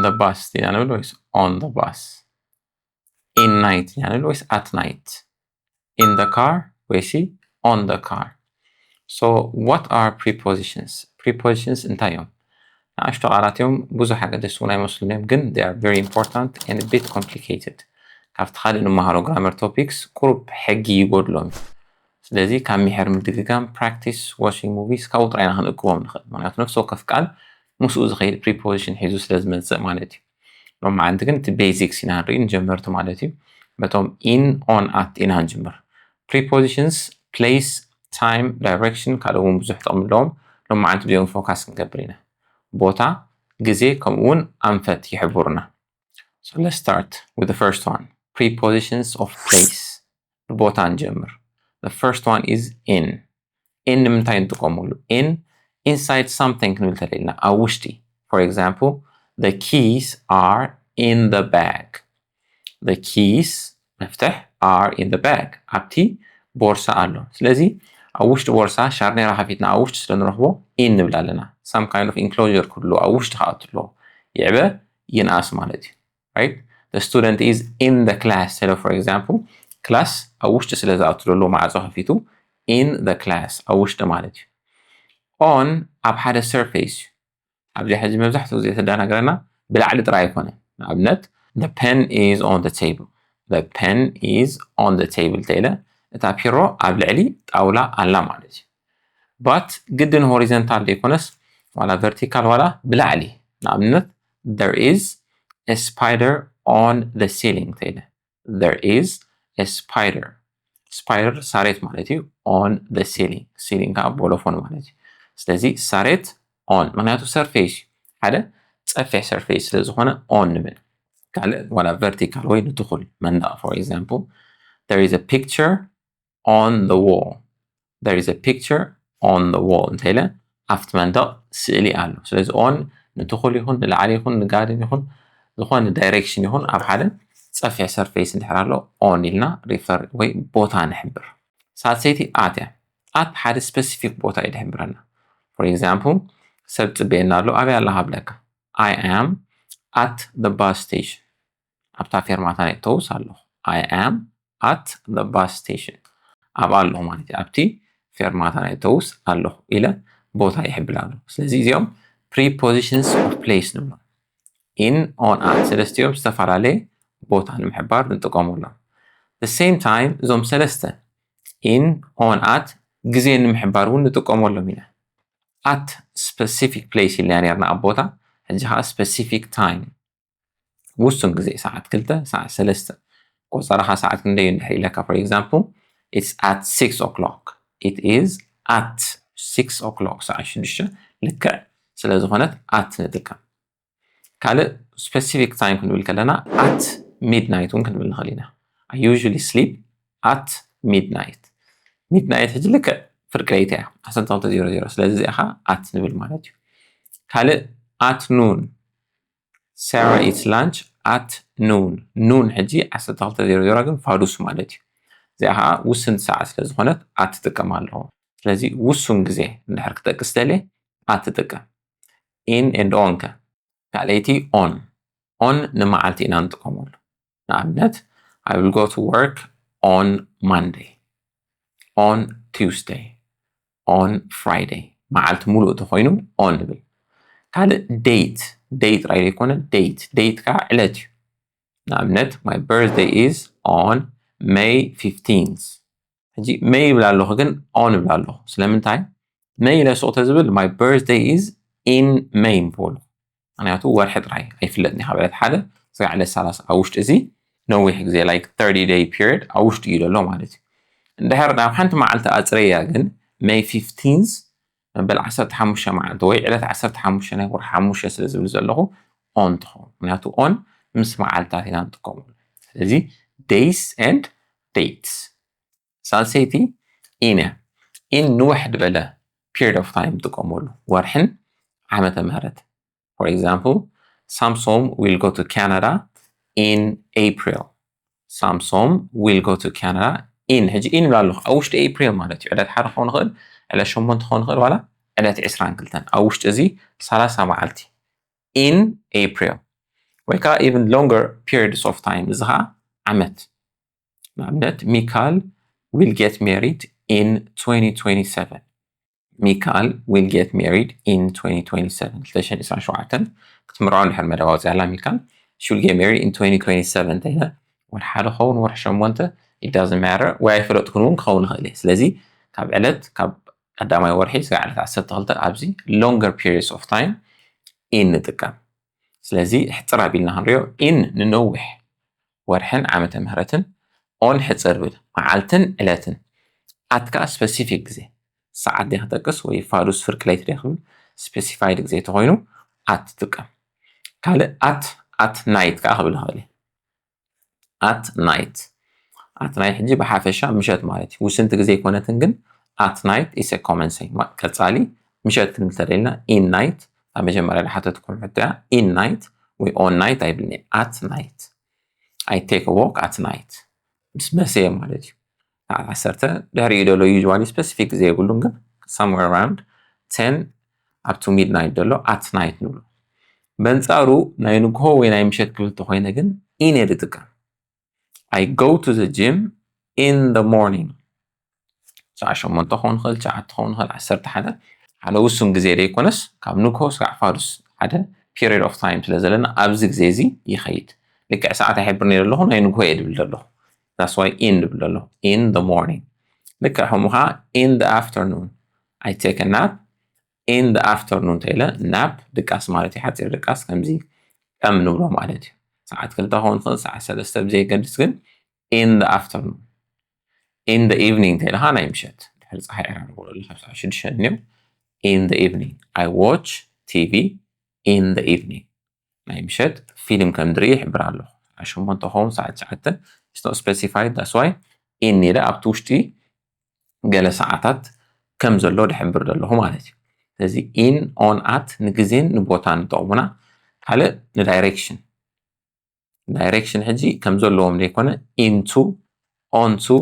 the bus ኢና ንብል ወይስ on the bus? In night ኢና ንብል ወይስ at night? In the car ወይሲ on the car? So what are prepositions? Prepositions እንታይ እዮም? ንኣሽቱ ቃላት እዮም፣ ብዙሕ ኣገደስቲ እውን ኣይመስሉን እዮም፣ ግን they are very important and a bit complicated። ካብቲ ካልእ ንመሃሮ grammar topics ቁሩብ ሕጊ ይጎድሎም እዩ። ስለዚ ካብ ምሒር ምድግጋም፣ practice watching movies ካብኡ ጥራይ ኢና ክንእክቦም ንኽእል፣ ምክንያቱ ነፍሲ ወከፍ ቃል ምስኡ ዝኸይድ preposition ሒዙ ስለ ዝመጽእ ማለት እዩ። ሎማዓንቲ ግን እቲ basics ኢና ንርኢ፣ ንጀመርቲ ማለት እዩ። በቶም in፣ on፣ at ኢና ንጅምር። Prepositions place፣ time፣ direction ካልእ እውን ብዙሕ ጥቕሚ ኣለዎም። ሎማዓንቲ እዚኦም focus ክንገብር ኢና። ቦታ፣ ግዜ ከምኡ እውን ኣንፈት ይሕብሩና። So let's start with the first one. Prepositions of place. ብቦታ ንጀምር። The first one is in. In ንምንታይ ንጥቀመሉ? In፣ inside something ክንብል ተለና ኣብ ውሽጢ። For example, the keys are in the bag. The keys፣ መፍትሕ፣ are in the bag፣ ኣብቲ ቦርሳ ኣሎ። ስለዚ ኣብ ውሽጢ ቦርሳ፣ ሻርኔራ ከፊትና ኣብ ውሽጢ ስለ ንረኽቦ in ንብል ኣለና። Some kind of enclosure ክህሉ ኣብ ውሽጢ ክኣቱ ኣለዎ። ይዕበ፣ ይንኣስ ማለት እዩ። Right? The student is in the class። So for example, class ኣብ ውሽጢ ስለ ዝኣቱ ዘሎ ማዕጾ ከፊቱ in the class ኣብ ውሽጢ ማለት እዩ። On ኣብ ሓደ surface እዩ። ኣብዚ ሕጂ መብዛሕትኡ ግዜ ተደናግረና ብላዕሊ ጥራይ ኣይኮነን። ንኣብነት the pen is on the table። The pen is on the table ተይለ እታ ፒሮ ኣብ ልዕሊ ጣውላ ኣላ ማለት እዩ። But ግድን horizontal ዘይኮነስ ዋላ vertical ዋላ ብላዕሊ። ንኣብነት there is a spider on the ceiling ተይለ there is a spider። Spider ሳሬት ማለት እዩ። On the ceiling፣ ceiling ከዓ ቦሎፎን ማለት እዩ። ስለዚ ሳሬት on ምክንያቱ surface እዩ፣ ሓደ ጸፊሕ surface ስለ ዝኾነ on ንብል። ካልእ ዋላ vertical ወይ ንትኹል መንደቕ፣ for example there is a picture on the wall። There is a picture on the wall እንተኢለ ኣብቲ መንደቕ ስእሊ ኣሎ። ስለዚ on ንትኹል ይኹን ንላዕሊ ይኹን ንጋድም ይኹን ዝኾነ direction ይኹን ኣብ ሓደ ጸፊሕ surface እንድሕር ኣሎ on ኢልና refer ወይ ቦታ ንሕብር። ሳልሰይቲ at እያ። At ሓደ specific ቦታ እዩ ዝሕብረና። For example ሰብ ጽበየና ኣሎ፣ ኣበይ ኣለኻ ብለካ? I am at the bus station። ኣብታ ፌርማታ ናይ ኣውቶቡስ ኣለኹ። I am at the bus station። ኣብኣ ኣለኹ ማለት እዩ። ኣብቲ ፌርማታ ናይ ኣውቶቡስ ኣለኹ ኢለ ቦታ ይሕብል ኣሎ። ስለዚ እዚኦም prepositions of place ንብሎም። In፣ on፣ at ሰለስቲኦም ዝተፈላለየ ቦታ ንምሕባር ንጥቀመሎም። The same time እዞም ሰለስተ in፣ on፣ at ግዜ ንምሕባር እውን ንጥቀመሎም ኢና። At specific place ኢልና ነርና ኣብ ቦታ፣ ሕጂ ከዓ specific time ውሱን ግዜ፣ ሰዓት ክልተ፣ ሰዓት ሰለስተ። ቆጸራኻ ሰዓት ክንደይ እንድሕር ኢለካ፣ for example it's at six o'clock። It is at six o'clock፣ ሰዓት ሽዱሽተ ልክዕ ስለ ዝኾነት at ንጥቀም። ካልእ specific time ክንብል ከለና at midnight እውን ክንብል ንኽእል ኢና። I usually sleep at midnight። Midnight ሕጂ ልክዕ ፍርቂ ለይቲ እያ፣ ዓሰርተ ክልተ ዜሮ ዜሮ። ስለዚ እዚኣ ኸዓ at ንብል ማለት እዩ። ካልእ at noon። Sarah eats lunch at noon። Noon ሕጂ ዓሰርተ ክልተ ዜሮ ዜሮ ግን ፋዱስ ማለት እዩ። እዚኣ ኸዓ ውስንቲ ሰዓት ስለ ዝኾነት at ትጥቀም ኣለኹ። ስለዚ ውሱን ግዜ እንድሕር ክጠቅስ ደልየ at ትጥቀም። In and on ከ? ካልኣይቲ on። On ንመዓልቲ ኢና ንጥቀመሉ። ንኣብነት I will go to work on Monday፣ on Tuesday፣ on Friday። መዓልቲ ሙሉእ ተኾይኑ on ንብል። ካልእ date፣ day ጥራይ ዘይኮነ date፣ date ከዓ ዕለት እዩ። ንኣብነት my birthday is on May fifteenth። ሕጂ May ይብል ኣለኹ ግን on ይብል ኣለኹ። ስለምንታይ? May ኢለ ስቕ ተዝብል my birthday is in May ምበሉ። ምክንያቱ ወርሒ ጥራይ ኣይፍለጥን እዩ። ካብ ዕለት ሓደ ስጋዕ ዕለት ሰላሳ ኣብ ውሽጢ እዚ ነዊሕ ግዜ like thirty day period ኣብ ውሽጢ እዩ ዘሎ ማለት እዩ። እንድሕር ናብ ሓንቲ መዓልቲ ኣጽረያ ግን May fifteenth መበል ዓሰርተ ሓሙሽተ መዓልቲ ወይ ዕለት ዓሰርተ ሓሙሽተ ናይ ወርሒ ሓሙሽተ ስለ ዝብል ዘለኹ on ትኸውን። ምክንያቱ on ምስ መዓልታት ኢና ንጥቀመሉ። ስለዚ days and dates። ሳልሰይቲ in እያ። In ንውሕ ዝበለ period of time ንጥቀመሉ፣ ወርሕን ዓመተ ምህረት። For example Samsom will go to Canada in April። Samsom will go to Canada in፣ ሕጂ in ይብል ኣለኹ ኣብ ውሽጢ April ማለት እዩ። ዕለት ሓደ ክኸውን ይኽእል፣ ዕለት ሸሞንተ ክኸውን ይኽእል፣ ዋላ ዕለት ዕስራን ክልተን ኣብ ውሽጢ እዚ ሰላሳ መዓልቲ in April። ወይ ከዓ even longer periods of time፣ እዚ ከዓ ዓመት። ንኣብነት ሚካል will get married in twenty twenty-seven። ሚካል will get married in twenty twenty-seven። ክልተ ሽሕን ዕስራን ሸውዓተን ክትምርዖ እንድሕር መደብ ኣውፅያ ኣላ ሚካል፣ she will get married in twenty twenty-seven እንተኢለ፣ ወርሒ ሓደ ኸውን ወርሒ ሸሞንተ፣ it doesn't matter፣ ወይ ኣይፈለጥኩን እውን ክኸውን ይኽእል እየ። ስለዚ ካብ ዕለት፣ ካብ ቀዳማይ ወርሒ ስጋዕ ዕለት ዓሰርተ ክልተ ኣብዚ longer periods of time in ንጥቀም። ስለዚ ሕፅር ኣቢልና ክንሪኦ፣ in ንነዊሕ ወርሕን ዓመተ ምህረትን፣ on ሕፅር ብል መዓልትን ዕለትን፣ at ከዓ specific ግዜ፣ ሰዓት ዲያ ክጠቅስ ወይ ፋዱስ ፍርቂ ለይቲ ዲያ ክብል፣ specified ግዜ ተኮይኑ at ትጥቀም። ካልእ at፣ at night ከዓ ክብል ይኽእል እየ። At night፣ at night ሕጂ ብሓፈሻ ምሸት ማለት እዩ። ውስንቲ ግዜ ኣይኮነትን ግን at night is a common saying። ማ-፣ ቀጻሊ ምሸት ክንብል ተደልና in night፣ ኣብ መጀመርያ ዝሓተትኩም ሕቶ እያ። In night ወይ on night ኣይብልን እየ። At night፣ I take a walk at night፣ ምስ መሰየ ማለት እዩ። ሰዓት ዓሰርተ ድሕሪኡ ዘሎ usually specific ግዜ የብሉን ግን somewhere around ten up to midnight ዘሎ at night ንብሎ። በንጻሩ ናይ ንግሆ ወይ ናይ ምሸት ክብል ተኮይነ ግን in እየ ዝጥቀም። I go to the gym in the morning። ሰዓት ሸሞንተ ክኸውን ይኽእል፣ ትሽዓተ ክኸውን ይኽእል፣ ዓሰርተ ሓደ፣ ሓደ ውሱን ግዜ ዘይኮነስ ካብ ንግሆ ስጋዕ ፋዱስ ሓደ period of time ስለ ዘለና ኣብዚ ግዜ እዚ ይኸይድ። ልክዕ ሰዓት ኣይሕብርን እየ ዘለኹ፣ ናይ ንግሆ እየ ዝብል ዘለኹ። That's why in ዝብል ዘለኹ፣ in the morning። ልክዕ ከምኡ ከዓ in the afternoon I take a nap in the afternoon እንተኢለ nap ድቃስ ማለት እዩ። ሓፂር ድቃስ ከምዚ ቀም ንብሎ ማለት እዩ። ሰዓት ክልተ ክኸውን ይኽእል፣ ሰዓት ሰለስተ ብዘየገድስ ግን in the afternoon። In the evening እንተኢለ ከዓ ናይ ምሸት ድሕሪ ፀሓይ ዕራርብ ውዕል ካብ ሰዓት ሽዱሽተ እንዮ። In the evening I watch T V in the evening። ናይ ምሸት ፊልም ከም ዝርኢ ይሕብር ኣለኹ። ሰዓት ሸሞንተ ክኸውን ሰዓት ትሽዓተ፣ it's not specified፣ that's why in ኢለ ኣብቲ ውሽጢ ገለ ሰዓታት ከም ዘሎ ድሕብር ዘለኹ ማለት እዩ። ስለዚ in፣ on፣ at ንግዜን ንቦታን ይጠቕሙና። ካልእ ንዳይሬክሽን፣ ዳይሬክሽን ሕጂ ከም ዘለዎም ዘይኮነ into፣ onto፣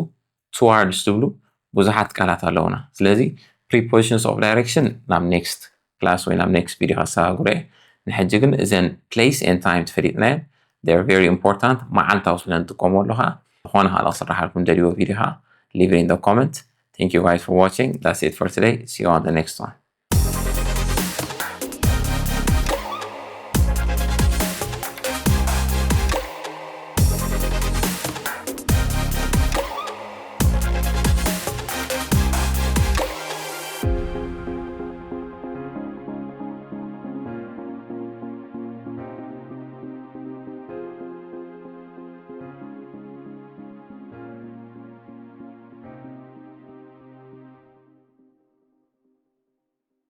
towards ዝብሉ ብዙሓት ቃላት ኣለውና። ስለዚ prepositions of direction ናብ next class ወይ ናብ next video ከሰጋግሮ እየ። ንሕጂ ግን እዘን place and time ተፈሊጥናየን፣ they're very important፣ መዓልታዊ ስለ ንጥቀመሉ ከዓ ዝኾነ ካልእ ክስራሓልኩም ደልይዎ ቪዲዮ ከዓ leave it in the comment። Thank you guys for watching። That's it for today። See you on the next one።